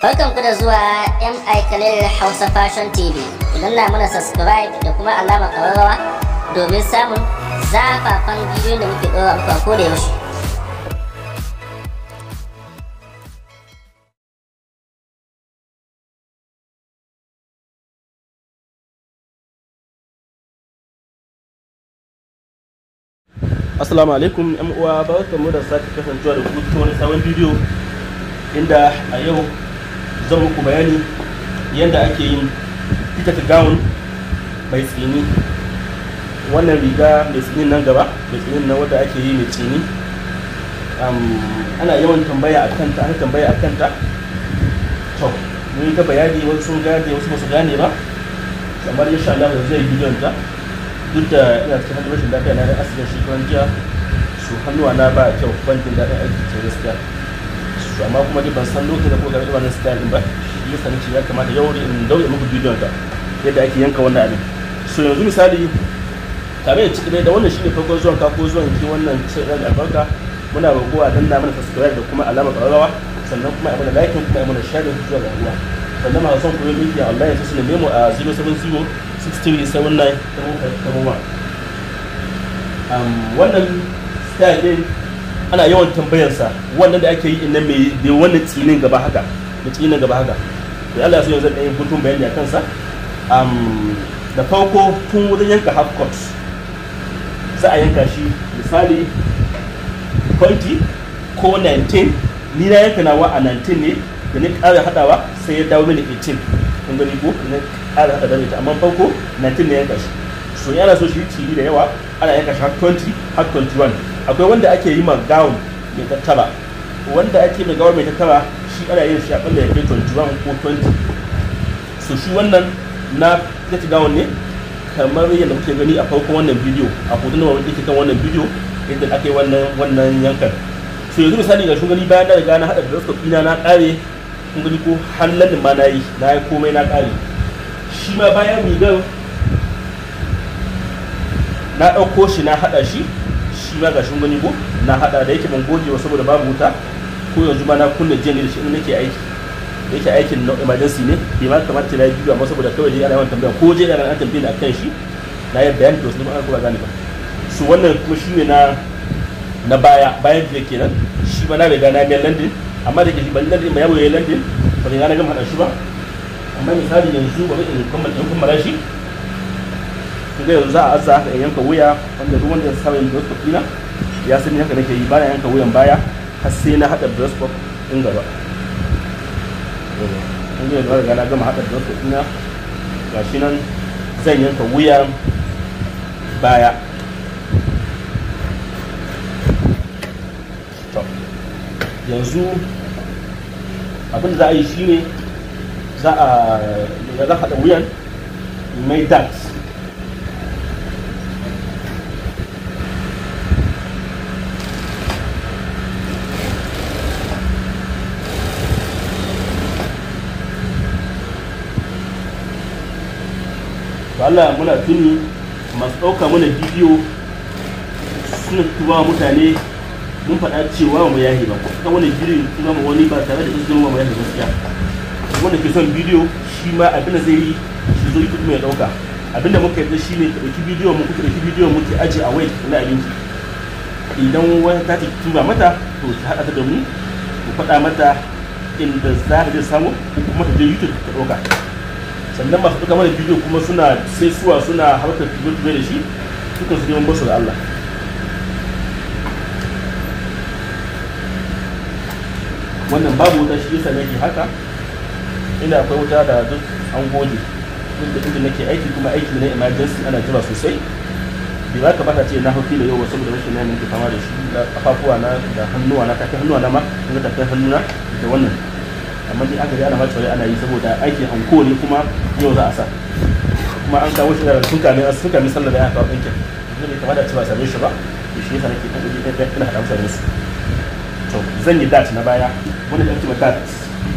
Barkanku da zuwa MI Khalil Hausa Fashion TV. Ku danna mana subscribe da kuma alamar ƙararrawa domin samun zafafan bidiyon da muke ɗora muku a koda yaushe. Assalamu alaikum yan uwa, barkanmu da sake kasancewa da ku cikin wani sabon bidiyo, inda a yau zan muku bayani yadda ake yin fitted gown mai tsini. Wannan riga mai tsinin nan gaba, mai tsinin nan wadda ake yi mai tsini, ana yawan tambaya a kanta, ana tambaya a kanta. To, mun yi ta bayani, wasu sun gane, wasu ba su gane ba. Kamar insha Allah yanzu zai yi bidiyon ta. Duk da ina cikin halin rashin lafiya, na yi asibitin shekaran jiya, su hannuwa na ba kyau, ban jin daɗin aiki ce gaskiya. Su amma kuma dai ban san lokacin da kuka ga wannan style din ba, shi yasa nace ya kamata yau in daure muku bidiyon ta yadda ake yanka wannan abin. So yanzu misali, tare da ciki da wannan shine farkon zuwan ka ko zuwan ki wannan channel albarka, muna roƙo a danna mana subscribe da kuma alamar ƙararrawa, sannan kuma a mana like, kuma a mana share zuwa ga uwa. Sannan masu son koyon ɗinki a online sai su neme mu a 070 6379. Wannan style din ana yawan tambayarsa, wannan da ake yi inda mai wannan tsinin gaba haka, da tsinin gaba haka. Da Allah ya so yanzu zan yi guntun bayani a kansa. Da farko tun wajen yanka half cut, za a yanka shi misali 20 ko 19. Ni na yanka nawa a 19 ne, da ni ƙara haɗawa sai ya dawo mini 18. Kun gani ko? Na ƙara haɗa da ita, amma farko 19 ne yanka shi. So yana so shi tsini da yawa, ana yanka shi har 20 har 21. Akwai wanda ake yi ma gown mai tattara, wanda ake mai gown mai tattara shi ana yin shi akalla ya kai 21 ko 20. So shi wannan na fitted gown ne, kamar yadda kuke gani a farkon wannan bidiyo, a hoton da yake kan wannan bidiyo, yadda aka yi wannan yankan. So yanzu misali ga gani, bayan na riga na haɗa dress code ɗina na ƙare, kun gani ko, hannun ma na yi, na yi komai na ƙare. Shi ma bayan rigar na ɗauko shi na haɗa shi, shi ma ga shi gani ko, na haɗa. Da yake ban goge ba saboda babu wuta, ko yanzu ma na kunna jiya ne da shi in nake aiki. Da yake aikin na emergency ne, bai ma kamata na yi bidiyo, amma saboda kawai dai ana yawan tambaya, ko je ana tambaye ni akan shi, na yi bayani, to sun ba gane ba. So wannan kuma shi ne na baya, bayan da kenan, shi ma na riga na mai landing, amma da ke shi ban landing ba, yaro yayi landing, ba riga na gama haɗa shi ba. Amma misali yanzu bari in kammala shi. Kun ga yanzu za a aza haka in yanka wuya, wanda duk wanda ya saba yin breast ɗina ya sani haka nake yi, bana yanka wuyan baya har sai na haɗa breast ɗin gaba. Kun ga yanzu riga na gama haɗa breast ɗina, gashi nan zan yanka wuyan baya. To yanzu abin da za a yi shine za a haɗa wuyan mai dart. To Allah muna tuni masu ɗauka mana bidiyo suna tuba mutane, mun faɗa cewa mu yahi ba ka wani bidiyo tuba mu wani ba tare da izinin mu yahi gaskiya. Wanda ke son bidiyo shi ma abin da zai yi shi zo YouTube mai ɗauka. Abin da muka yarda shi ne ka ɗauki bidiyo mu, kuka ɗauki bidiyo mu ki aje a waya na abinci. Idan wata ta tuba mata, to ta haɗa ta da mu, mu faɗa mata inda za ta je samu ko kuma ta je YouTube ta ɗauka. Sannan masu ɗauka mana bidiyo kuma suna sai suwa suna harkar tube-tube da shi, sukan su neman basu da Allah. Wannan babu wuta shi yasa nake haka, inda akwai wuta da duk an goge. Duk da inda nake aiki kuma aiki na emergency ana jira sosai. Bai ba kamata ce na hau fila yau ba saboda rashin lafiya nake fama da shi, da kafafuwa na da hannuwa na, tafin hannuwa na ma, kun ga tafin hannuna da wannan. Amma dai aka dai ana matsayi ana yi saboda aikin anko ne kuma yau za a sa. Kuma an kawo shi da sun kame sallar da aka kawo ɗinkin. Yanzu bai kamata ce ba same shi ba, to shi yasa nake ɗan ɗan ina haɗa masa su. To zan yi dart na baya, wannan ɗan ce dart,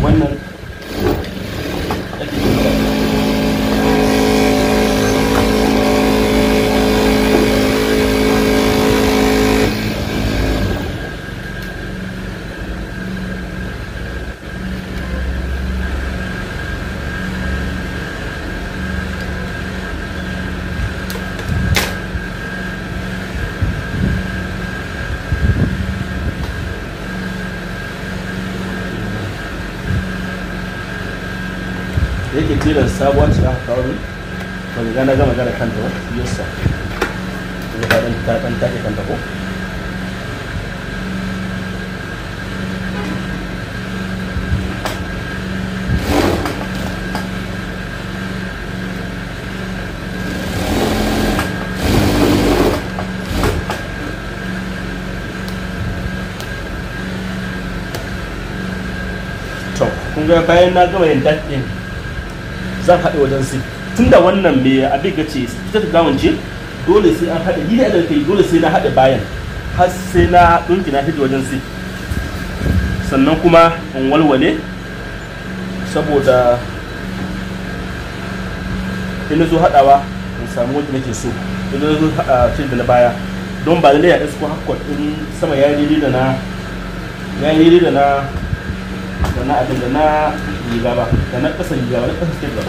wannan ake ce dart. Da yake telan sabuwa ce aka kawo min, ban riga na gama gara kanta ba, shi yasa kuma ta dan take kanta ko. To kun ga bayan na gama yin dat din, zan haɗe wajen zip. Tunda wannan mai abin ga ce ita ta gawon ce, dole sai an haɗe ni da kai, dole sai na haɗe bayan har sai na ɗinki na hidda wajen zip, sannan kuma in walwale, saboda in na zo haɗawa in samu wanda nake so. In na zo haɗa cin da na baya, don ba lallai a isko hakkot in sama ya yi daidai da na, ya yi daidai da na, da na abin da na riga ba, da na ƙasa riga ba, na ƙasa state ba.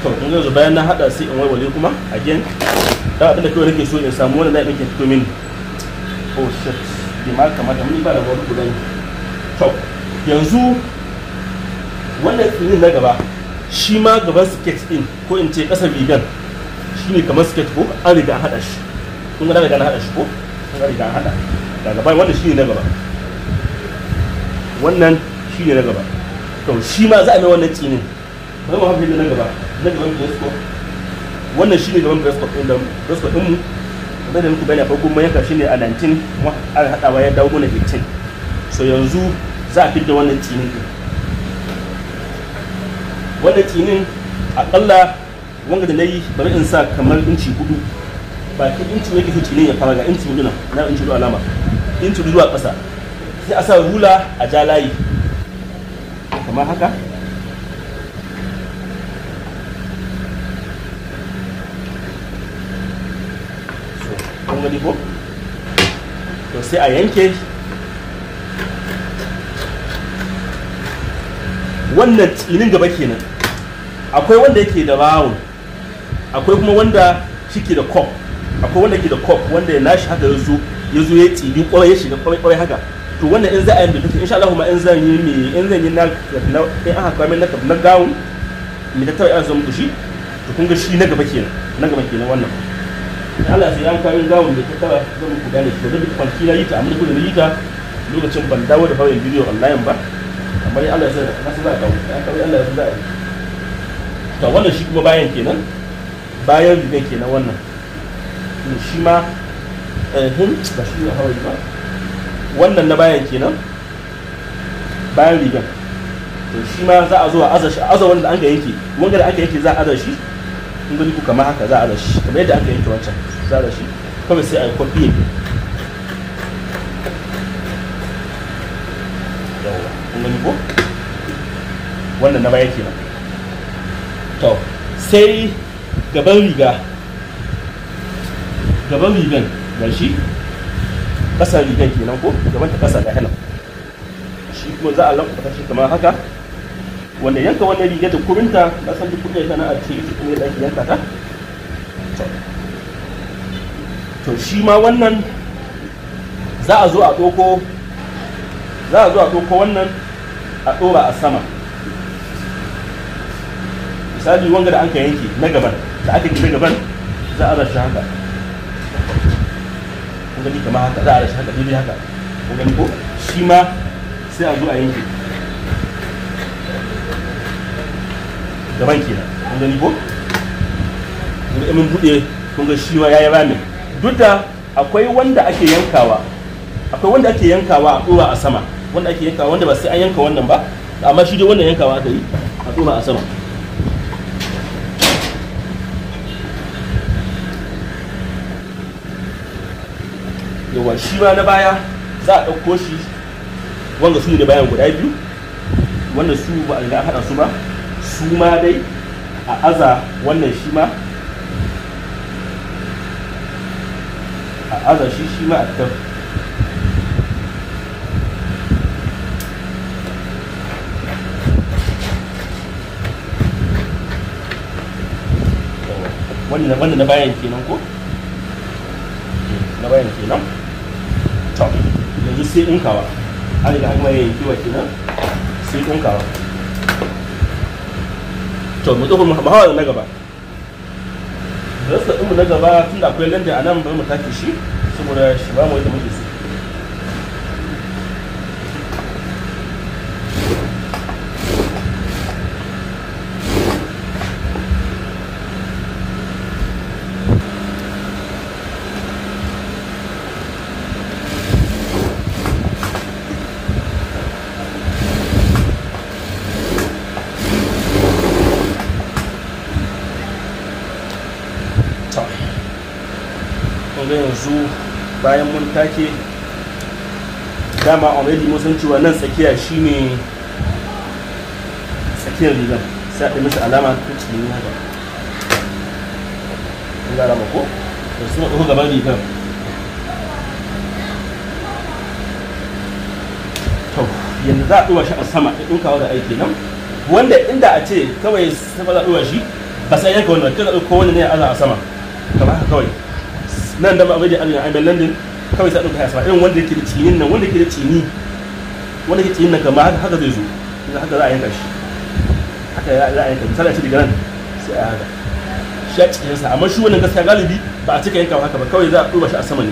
To kun yanzu bayan na hada sai in walwale kuma again. Da abin da kawai nake so in samu wannan da nake fito mini. Oh shit, bai ma kamata mun ba da wani guda ne. To yanzu wannan tsinin na gaba, shi ma gaban sketch din, ko in ce kasar rigan, shine kamar sketch ko an riga an hada shi. Kun ga na riga na hada shi ko? Kun ga riga an hada. Da gaba wannan shine na gaba. Wannan shine na gaba. To shi ma za a mai wannan tsinin. Bari mu hafi na gaba, na gaban breastplate. Wannan shine gaban breastplate din da breastplate din mu. Kamar da muku bayani a farko, mun yanka shine a 19, kuma aka hadawa ya dawo mana 18. So yanzu za a fidda wannan tsinin din. Wannan tsinin akalla wanga da nayi, bari in sa kamar inci 4. Bakin inci yake so tsinin ya fara, ga inci 4 nan, na inci 4 alama. Inci 4 zuwa ƙasa. Sai a sa rula a ja layi kamar haka. Kun gani ko? To sai a yanke wannan tsinin gaba kenan. Akwai wanda yake da round, akwai kuma wanda shike da cup. Akwai wanda yake da cup wanda ya nashi haka yazo, yazo ya tsini kwarai, ya shiga kwarai kwarai haka. To wannan in za a yi da insha Allah ma in zan yi me, in zan yi na, in aka kawo min na gown me ta tawaye zan muku shi. To kun ga shi na gaba kenan, na gaba kenan wannan. Allah sai an kawo gawun da ta tara zan muku gane shi. Da duk kwanaki na yi ta, amma da yi ta lokacin ban dawo da fara bidiyo online ba, amma dai Allah ya sa na san za a dawo, an kawo Allah ya sa za a yi. To wannan shi kuma bayan kenan, bayan rigan kenan wannan. To shi ma, hin ba shi ne hawaii ba, wannan na bayan kenan, bayan rigan. To shi ma za a zo a aza shi, a aza wanda an ga yanke, wanda da aka yanke za a aza shi. Kun gani ku kamar haka za a aza shi, kamar yadda aka yanke wancan za a aza shi, kawai sai a yi kwafi. Yawwa, kun gani ko? Wannan na baya kenan. To sai gaban riga, gaban rigan gashi, ƙasar rigan kenan ko, gaban ta ƙasa ga nan. Shi kuma za a lankwasa shi kamar haka. Wanda yanka wannan riga da kurinta, na san duk kudin tana a cikin ita kuma yadda ake yanka ta. To shi ma wannan za a zo a ɗauko, za a zo a ɗauko wannan a ɗora a sama. Misali wanga da an ka yanke na gaban, da aka yanke na gaban za a rashi haka. Kun gani kamar haka, za a rashi haka daidai haka. Kun gani ko? Shi ma sai a zo a yanke gaban kenan. Kun gani ko? Kun ga mun buɗe, kun ga shi ma yayi rami. Duk da akwai wanda ake yankawa, akwai wanda ake yankawa a ɗora a sama, wanda ake yankawa wanda ba sai an yanka wannan ba, amma shi dai wannan yankawa aka yi a ɗora a sama. Yawa shi ma na baya za a ɗauko shi, wanga su ne da bayan guda biyu wanda su ba a riga an haɗa su ba, su ma dai a aza wannan shi ma a aza shi shi ma a fitar. Wannan na bayan kenan ko? Na bayan kenan. To yanzu sai ɗinkawa, an riga an gama yankewa kenan, sai ɗinkawa. To mu tsofa mu hawa na gaba. Rasta ɗinmu na gaba tunda akwai landa a nan, bari mu take shi saboda shi ba mu yadda muke so. Kun ga yanzu bayan mun take, dama already mun san cewa nan tsakiya shine tsakiyar rigar, sai a ɗan mishi alama ta cikin haka. Kun ga alama ko? To sai mu ɗauko gaban rigar. To yanzu za a ɗora shi a sama, ya ɗinkawa da aiki nan, wanda inda a ce kawai sama za a ɗora shi ba sai yanka wannan, kada ɗauko wannan ne a aza a sama kamar haka kawai. Nan da ba da an an landin kawai sai ɗauka ya sama, irin wanda yake da cinin nan, wanda yake da cini, wanda yake cinin nan kamar haka, haka zai zo, haka za a yanka shi, haka za a yanka. Misali a ce daga nan sai a haka shi a cikin sa, amma shi wannan gaskiya galibi ba a cika yanka haka ba, kawai za a ɗora shi a sama ne.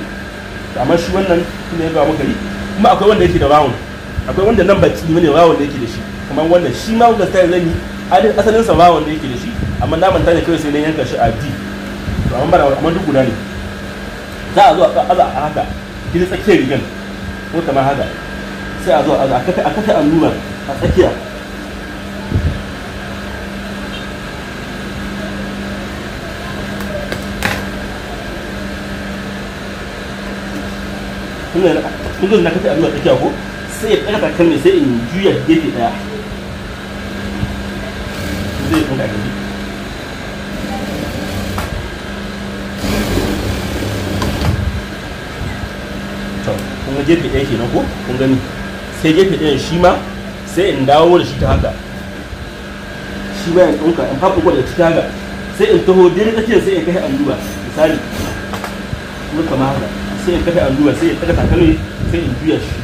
Amma shi wannan tunda yanka muka yi, kuma akwai wanda yake da round, akwai wanda nan ba cini bane, round da yake da shi kamar wannan, shi ma gaskiya zan yi asalin sa round da yake da shi, amma na manta ne kawai sai na yanka shi a D. To amma ba, amma duk guda ne. Za a zo a aza a haka gida tsakiyar rigan ko kamar haka, sai a zo a aza a kafe allura a tsakiya. Kun ga na kafe allura tsakiya ko? Sai ya ɗaga takalmi sai in juya gefe ɗaya, zai ɗinka a gaba. Kun ga gefe ɗaya kenan ko? Kun gani? Sai gefe ɗayan shi ma sai in dawo da shi ta haka, shi ma in ɗauka in faɗo da ciki haka, sai in taho daidai tsakiyar sai in kai allura misali kuma kamar haka, sai in kai allura sai in ɗaga takalmi sai in juya shi.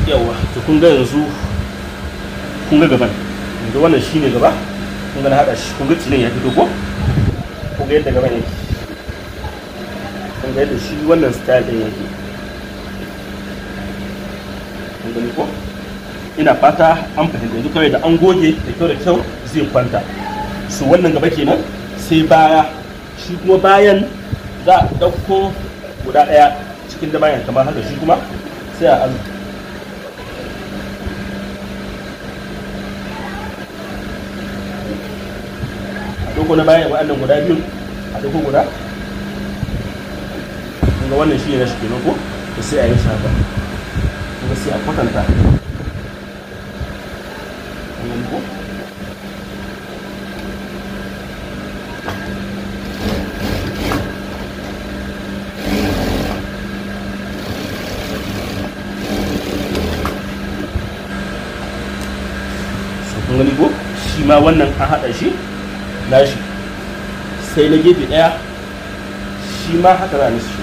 Yawa to kun ga yanzu kun ga gaban, yanzu wannan shine gaba, kun ga na hada shi, kun ga tsinin ya fito ko? Kun ga yadda gaban yake, kun ga yadda shi wannan style din yake, kun gani ko? Ina fata an fahimta. Yanzu kawai da an goge da kyau da kyau zai kwanta. So wannan gaba kenan, sai baya. Shi kuma bayan za a ɗauko guda ɗaya cikin da bayan kamar haka, shi kuma sai a azu. Ɗauko na bayan waɗannan guda biyu, a ɗauko guda. Kun ga wannan shi ne na shi kenan ko? To sai a yi shi haka. Kun ga sai a kwatanta. Kun gani ko? So kun gani ko? Shi ma wannan an haɗa shi nashi, sai na gefe ɗaya shi ma haka za a mishi.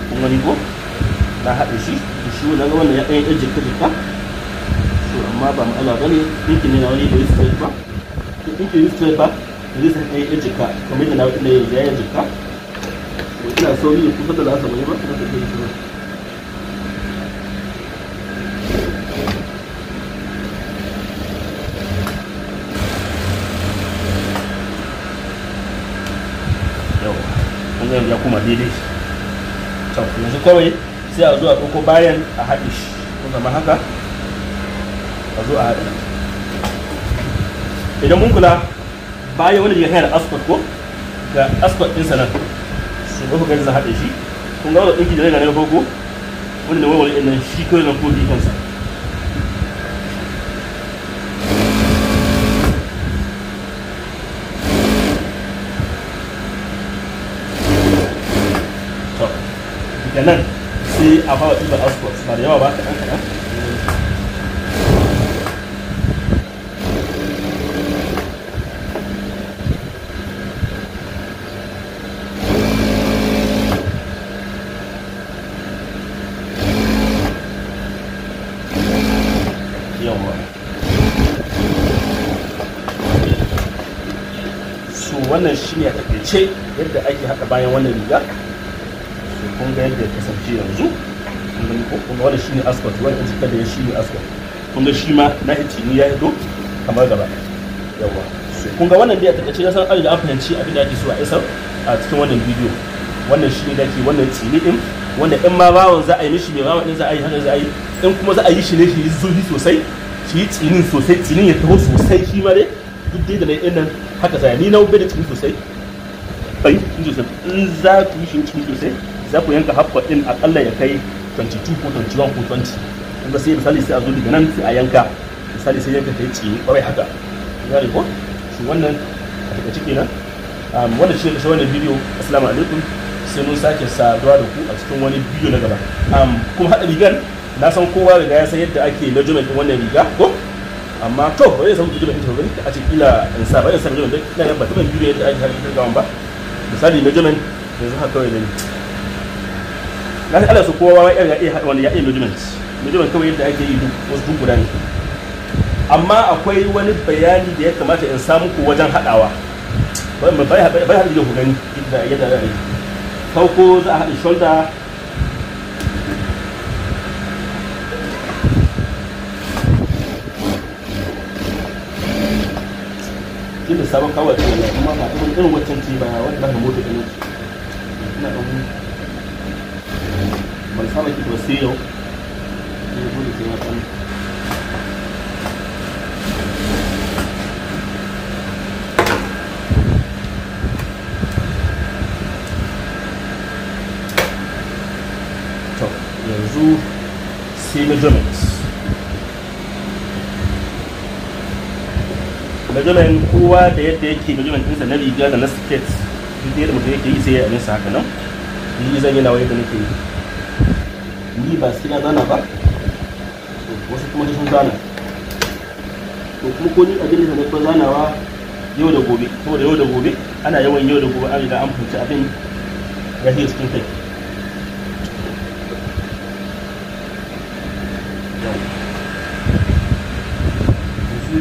Kun gani ko? Na haɗe shi, shi wannan ga wannan ya ɗan yi jikka jikka. So amma ba matsala bane, ɗinkin ne na wani bai straight ba. Ɗinkin yi straight ba, Zai san ɗaya jika kamar yadda na wata ɗaya yanzu ya yi jika. Ina sauri ne kusa da lasa bane ba ta tafi shi ba. Yawa, kun ga ya kuma daidai. To yanzu kawai sai a zo a ɗauko bayan a haɗe shi ko zama haka a zo a haɗe. Idan mun kula bayan wani riga yana da ascot ko ga ascot ɗinsa nan, su ba ku gani za a haɗe shi. Kun ga wanda ɗinki da na farko wanda da warware ɗin nan shi kawai na kofi kansa. To daga nan sai a fara ɗiban ascot ba da yawa ba, kaɗan kaɗan. Yawa, so wannan shi ne a takaice yadda ake haɗa bayan wannan riga. So kun ga yadda ya kasance yanzu, kun gani ko? Kun ga wannan shi ne ascot, wannan jikar da ya shi ne ascot. Kun ga shi ma na hitini ya hito kamar gaba. Yawa, so kun ga wannan dai a takaice ya san an riga an fahimci abin da ake so a isar a cikin wannan bidiyo. Wannan shi ne da ke wannan tsini din, wanda in ma bawon za a yi mishi mai bawon din za a yi haka za a yi, in kuma za a yi shi ne shi yi zurfi sosai, shi yi tsinin sosai, tsinin ya taho sosai shi ma dai duk dai da na yi nan haka za a yi. Ni na bai da tsini sosai, bai tsini sosai. In za ku yi shi tsini sosai za ku yanka half cut din akalla ya kai 22 ko 21 ko 20. Kun ga sai misali sai a zo daga nan sai a yanka, misali sai yanka ta yi tsini kwarai haka. Gane ko? Shi wannan a takaice kenan. Wannan shi ne ƙarshen wannan bidiyo. Assalamu alaikum, sai mun sake saduwa da ku a cikin wani bidiyo na gaba. Kuma haɗa rigar na san kowa riga ya san yadda ake measurement din wannan riga ko, amma to ba zai san measurement din ba, a ce kila in sa ba zai san measurement din, ina ba taɓa bidiyo yadda ake haɗa rigar ba. Misali measurement yanzu haka kawai ne na san Allah su kowa ya iya wanda ya iya measurement. Measurement kawai yadda ake yi wasu duk guda ne, amma akwai wani bayani da ya kamata in samu ku wajen haɗawa. Bai haɗa da ku gani yadda za a yi. Farko za a haɗa shoulder, tunda sabon kawo ce ne, kuma ba irin wancan ce ba wanda za ka mota ɗin ina ɗan ban saba ki ba sai yau ne dole sai na ɗan yanzu sai measurement. Measurement kowa da yadda yake measurement ɗinsa na riga da na skirt, duk yadda mutum yake yi sai ya abinsa haka nan. Ni zan yi nawa yadda nake yi, ni ba sai na zana ba, wasu kuma sun zana. To kuma ko ni abin da na fi zanawa yau da gobe, saboda yau da gobe ana yawan yau da gobe an riga an fahimci abin ya fiye cikin kai.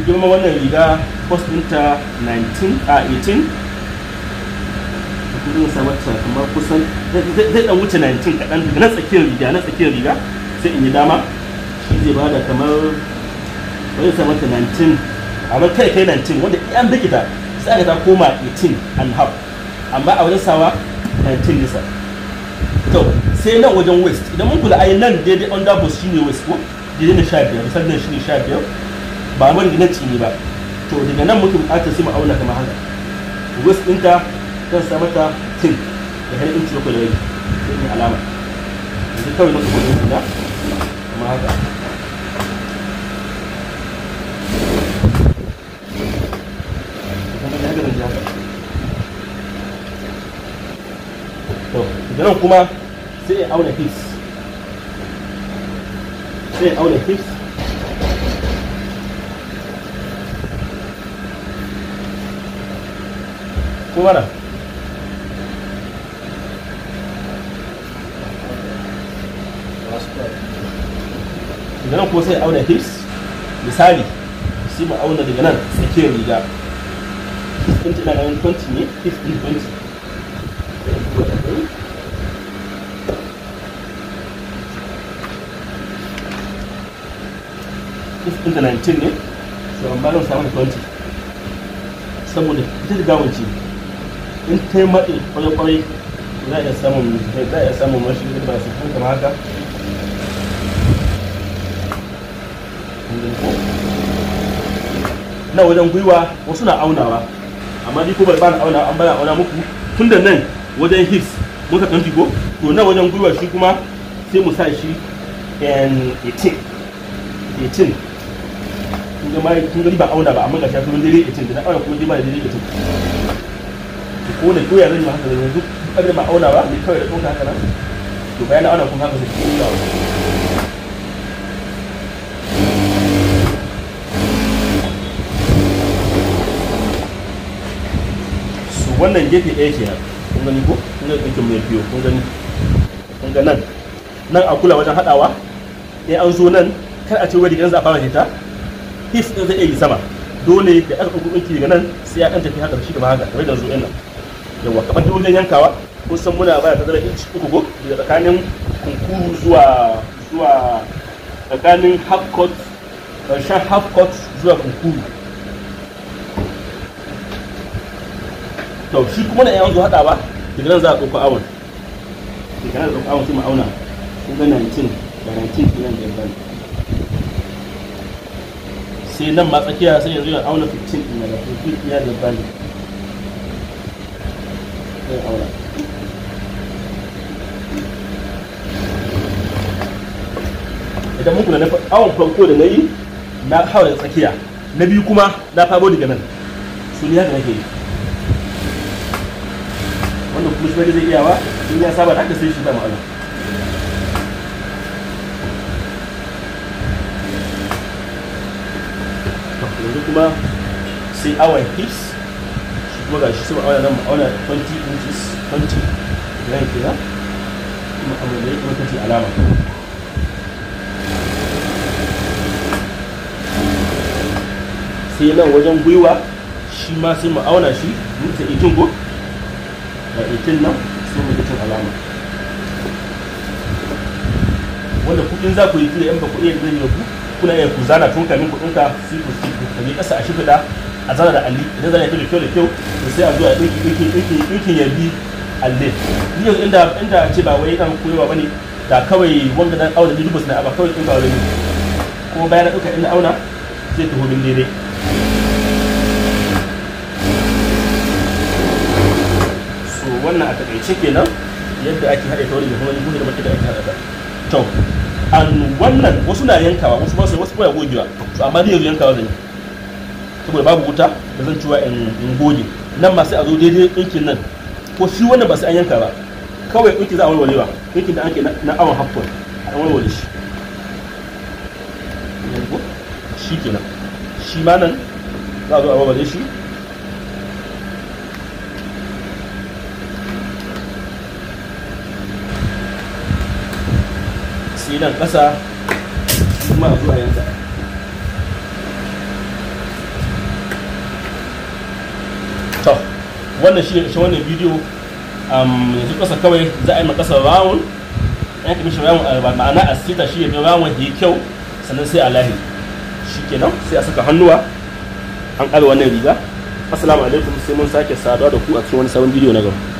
Girma wannan riga post ɗinta 19 a 18, kudin sa mata kamar kusan zai dan wuce 19 kaɗan daga na tsakiyar riga, na tsakiyar riga sai in yi dama shi zai bada kamar wani sa mata 19, amma kai kai 19 wanda an bikita sai aka ta koma 18 and half, amma a wajen sawa 19 nisa. To sai nan wajen waist, idan mun kula ai nan daidai under bust shine waist ko daidai na 15, misali nan shine 15, ba mun na tsini ba. To daga nan muke bukatar sai mu auna kamar haka. Waist ɗinta zan sa mata 10 da har inci 7 da rabi, sai in alama. Yanzu kawai muka kudin guda kamar haka. To daga nan kuma sai in auna hips, sai in auna hips ko mana daga nan kuma sai auna hips. Misali sai mu auna daga nan tsakiyar riga Hips ɗin ina ganin 20 ne, hips ɗin 20. Hips ɗin ta 19 ne, so amma zan samu 20 saboda ita da gawon ce in ta yi matsi kwarai-kwarai za a iya samun mashi da ba su kuma kamar haka. Na wajen gwiwa wasu na aunawa, amma ni ko ba na auna, an bana auna muku tun da nan wajen hips muka kanti ko, to nan wajen gwiwa shi kuma sai mu sa shi 18. 18 kun ga mai, kun ga ba auna ba, amma ga shafi mun daidai 18 da na auna kuma dai ba daidai 18. To ko ne koya zan yi haka yanzu duk abin da ba auna ba ne kawai da ɗauka haka nan, to bayan na auna kuma haka sai ki dawo. Wannan gefe ɗaya kenan, kun gani ko? Kun ga ɗinkin mai biyo, kun gani? Kun ga nan nan a kula wajen haɗawa, in an zo nan kar a ce wai daga nan za a fara hita, hips ɗin zai iya yi sama, dole da aka ɗauko ɗinki daga nan sai ya ɗan tafi haka shi gaba haka kamar da zo ɗin nan. Yawwa, kamar duk wajen yankawa kun san muna bada tazarar inci 3 ko daga tsakanin kunkuru zuwa tsakanin half cut, ƙarshen half cut zuwa kunkuru. To shi kuma da yan zo haɗawa daga nan za a ɗauko awon, daga nan za a ɗauko awon sai mu auna. Kun ga 19 da 19 kenan da yanzu sai nan ma tsakiya sai yanzu ya auna 15 ɗin da 15 ɗin da bani sai auna. Idan mun kula na awon farko da na yi na hawa da tsakiya, na biyu kuma na faro daga nan, su ne haka nake yi. Wannan kuma shi zai iya ba in ya saba da haka sai shi ba ma'ana. Yanzu kuma sai awon hips, shi kuma gashi sai auna nan auna 20 inches, 20 nan kenan, kuma abu da yake mutunci alama. Sai nan wajen gwiwa shi ma sai mu auna shi mutu 18 ko ga 18 nan sai mu 18 alama. Wanda kudin za ku yi kila in ba ku iya zai yi ku kuna iya ku zana tun kamin ku ɗinka sai ku je ƙasa a shimfiɗa a zana da alli, idan zana ya fi da kyau da kyau to sai a zo a ɗinki ya bi alli. Ni yanzu inda ce ba wai ɗan koyewa ba ne da kawai wanda na auna ni dubus na ba kawai ɗinka wani kuma bayan na ɗauka ina auna zai taho min daidai. So wannan a taƙaice kenan yadda ake haɗe ta wani da kuma da muke da ake haɗa ta. To an wannan wasu na yankawa, wasu ba su, wasu kuma gogewa, to amma ni yanzu yankawa zan yi saboda babu wuta da zan ciwa in goge. Nan ma sai a zo daidai ɗinkin nan, ko shi wannan ba sai an yanka ba, kawai ɗinkin za a warware ba, ɗinkin da ake na awon half-point a warware shi. Shi kenan, shi ma nan za a zo a warware shi. Sai nan ƙasa kuma a zuwa yanka. To wannan shi ne ƙarshen wannan bidiyo. Yanzu ƙasa kawai za a yi ma ƙasa round, yanka mishi round, ma'ana a sita shi ya bi round ya yi kyau, sannan sai a lahi. Shi kenan sai a saka hannuwa an ƙara wannan riga. Assalamu alaikum, sai mun sake saduwa da ku a cikin wani sabon bidiyo na gaba.